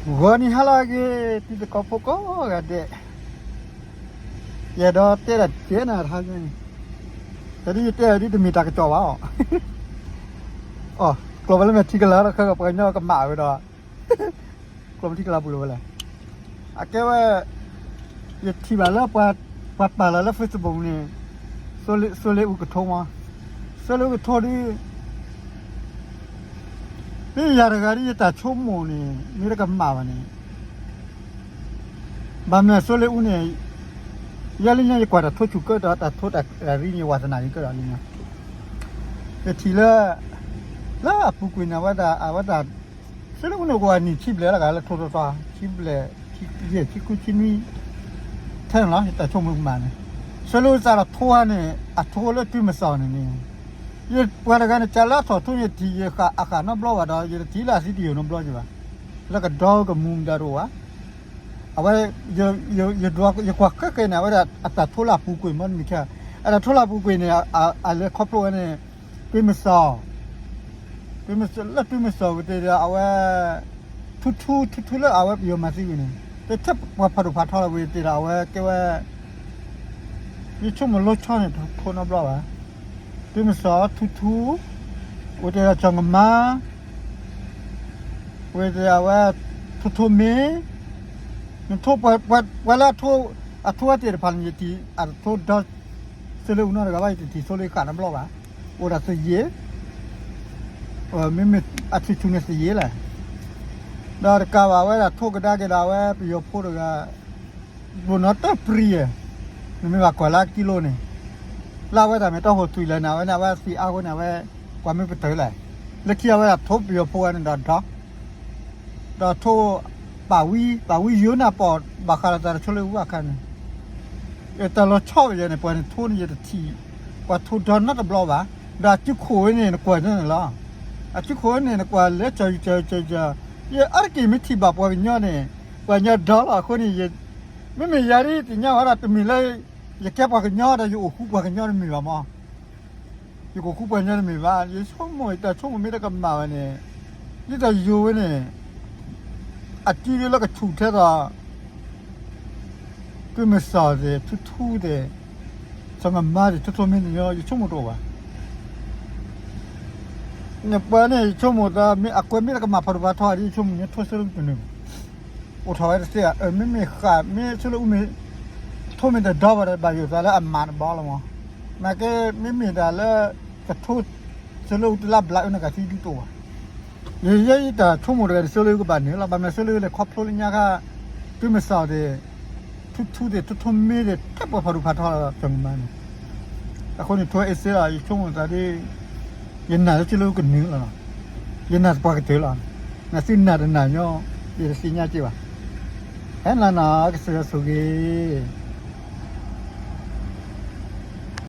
ဂီၤနံၤဟါလၢအဂ့ၤ တံၤသကိးဖိကိးဂၤဒဲး, ယအဲၣ်ဒိးတဲဒၣ်တကဲနၤတဟါညါအံၤ, တၢ်ဒ်ယတဲဒ်တမ့ၢ်တၢ်ကစီၣ်ဘၣ်အီၤ, အီၤ ကျိးဘၣ်လၢမဲာ်ထံကလၤဒီး ခဲကပှၤကညီကမၣ်ဝဲဒီး ကျိးမဲာ်ထံကလၤပူၤလီၤဝဲလဲၣ်. အကဲဝဲ ယထံၣ်ဘၣ်လၢ ပှၤပာ်လီၤလၢ Facebook န့ၣ် စိလ့အူကထိမး, စိလ့အူကထိဒ် မ့ၢ်ယၤတဂၤဒ်ယတၢ်ဆိကမိၣ်န့ၣ် မ့ၢ်တကမၣ်ဘၣ်န့ၣ် ဘၣ်မနုၤစိလ့အူန့ၣ် ယဲလၢညါယကွၢ်တၢ်ထိဆူၣ်ကၢဒီး တၢ်ထိတၢ်ရံန့ၣ် ယဝးသနာ်က့ကၢဒီးလၢညါ, ယထံၣ်လၢ လၢအပူၤကွံာ်န့ၣ် အဝဲဒၣ် အဝဲဒၣ် စိလ့အူန့ၣ် ကဝဲနံၣ်ဆံဘျဲၣ်လၢဂၤလၢထိထီထီ ဆံဘျဲၣ် ယဲၢ်ဆံဃုဆံနွံ ထဲန့ၣ်လီၤ ယတၢ်ဆိကမိၣ်ကမၣ်န့ၣ်, စိလ့အူစးထီၣ်ထိဟါန့ၣ် အထိလၢတွံမစီၣ်န့ၣ်န့ၣ်, ယပှၤတဂၤန့ၣ် ကးလၢအထီၣ်ထိန့ၣ် ထံၣ်ယဃာ်အဃာ်နီတဘျီဘၣ်ဒီး ယတထံၣ်လၢအသံတယိာ်နီတဘျီကဘၣ်, လၢကဒီကမူၤမတၤတအိၣ်ဘၣ်, အဝဲ ယကွၢ်ဃဲဃဲန့ၣ် အဝဲဒၣ်အတၢ်ထိလၢအပူၤကွံာ်မ့ၢ်တမ့ၢ်ခဲ, အတၢ်ထိလၢအပူၤကွံာ်န့ၣ် အလဲၤခီဖျိဝဲန့ၣ် တွံမစီၣ် တွံမစီၣ် လၢတွံမစီၣ်ဝံၤတ့ၢ်ဒီး အဝဲ ထူထူ ထူထူလၢအဝဲပယီၤမၤသံဝံၤန့ၣ် တထဲပှၤဖးဒိၣ်ဖးထီလီၤဝံၤတ့ၢ်ဒီး အဝဲကဲဝဲ ယဆိကမိၣ်လီၤဆီန့ၣ် တထိနီတဘျီဘၣ်, တွံမစီၣ် ထူထူ ဝံၤတ့ၢ်ဒီးစီၤကမါ ဝံၤတ့ၢ်အဝဲ ထိထိမ့ၢ် နထိ ပှၤလၢအထိ အထိဝဲသ့ၣ်တဖၣ်န့ၣ် ယထံၣ်အထိဒီ စိလ့အူနီတဂၤဘၣ် ယတထံၣ်စိလ့ဃာ်နီတဘျီဘၣ်, အိၣ်ဒီးသယ့ၤ မ့မ့ၢ်အထူထူန့ၣ်သယ့ၤလဲၣ်, ဒီးတကးဘၣ်ဝဲဒၣ်ထိကဒါက့ၤဒီးအဝဲပယီၤဖိတဂၤ ဘိၣ်နီၣ်တပြံယဲၢ်, နမ့ၢ်ဘၣ်ကွၢ်လၢအကံလိန့ၣ်, လၢအဝဲဒၣ်မ့ၢ်တၢ်ဟိၣ်သွံၣ်လဲၣ်န့ၣ် အဝဲန့ၣ် အဝဲသံအါဃိန့ၣ် အဝဲကွၢ်မ့ၢ်ပတၢၢ်လဲၣ်, လၢခံအဝဲဒၣ်ထိပယီၤဖိဝဲန့ၣ်ဒီးဒီ ဒီးထိ ပာ်ဝံ ပာ်ဝံယိၤနၢ်ပီၣ် ဘၣ်ဃးဒီးတၢ်တဆိလၢအူအခါန့ၣ်, တၢ်လီၤဆီဝဲယဲန့ၣ် ပှၤန့ၣ်ထိန့ၣ် ယတထံၣ် ပှၤထိဒီနီတဘျီဘၣ်, ဒီးအစုခိၣ်ဝဲန့ၣ် နကွၢ်န့ၣ်န့ၣ်လီၤ, အစုခိၣ်ဝဲန့ၣ် နကွၢ်လဲၤကၠီၤကၠီၤကၠီၤကၠီၤ, ယအါတက့ၢ်မ့ၢ်ထံၣ်ဘၣ်ပှၤကညီန့ၣ် ပှၤကညီဒီလီၤအဃိန့ၣ် မ့မ့ၢ်ယၤဒ်သ့ၣ်ညါဝဲဒၣ်တမံၤလၢ ယကဲပှၤကညီဒီးယအိၣ်ဃူပှၤကညီတမ့ၢ်ဘၣ်မး ယကအိၣ်ဃူပှၤကညီတမ့ၢ်ဘၣ်, ယဆိကမိၣ် ယတၢ်ဆိကမိၣ်မ့ၢ်တကမၣ်ဘၣ်န့ၣ်, ဒ်သိးယိၤဝဲန့ၣ် အစုလၢကဆူၣ်ထဲသိး တွံမစီၣ်သ့ၣ် ထူထူသ့ၣ် စီၤမမါသ့ၣ် ထိထိမ့ၢ်တညီ ယဆိကမိၣ်တအိၣ်ဘၣ်, နပှၤန့ၣ် ယဆိကမိၣ်သး မ့ၢ်အကွဲမ့ၢ်တကမၣ်ဖးဒိၣ်ဖးထီဒ်ယဆိကမိၣ် ညါထိစိလၢကနုာ် အိၣ်ထီၣ်ဝဲတသ့ဧါ, မ့မ့ၢ်ဃာ် မ့ၢ်ဆိလၢအူမ့ၢ် ထိမ့ၢ်တဒီဘၣ်ဒီး ဘၣ်ယိၣ်သးလၢအမၤတဘီလီၤမး, နာ်က့ မ့မ့ၢ်တၢ်လၢ ကထိ စိလၢအူတလါဘျးအၢနကသံဒုးတအိၣ်ဘၣ်, ယဲယတၢ်ဆိကမိၣ်တဂၤန့ၣ် စိလၢအူကဘၣ်နုာ်လီၤ, ဘၣ်မနုၤစိလၢအူလဲၤခီဖျိလၢညါခါ တွံမစီၣ်သ့ၣ် ထူထူသ့ၣ် ထိထိမ့ၢ်သ့ၣ် ထဲပှၤဖးဒိၣ်ဖးထီလီၤ စီၤမမါန့ၣ်, အဃိန့ၣ် ထိအ့စ့လီၤ ယဆိကမိၣ်သးဒ် ယနာ်လၢစိလၢအူကနုာ်လီၤ, ယနာ်သပှၢ်ကတၢၢ်လီၤ, နသုနာ်တနာ်ညီ ယတသ့ၣ်ညါက့ဘၣ်, ဟဲနၤနီၤ ကစၢ်ယွၤဆိၣ်ဂ့ၤ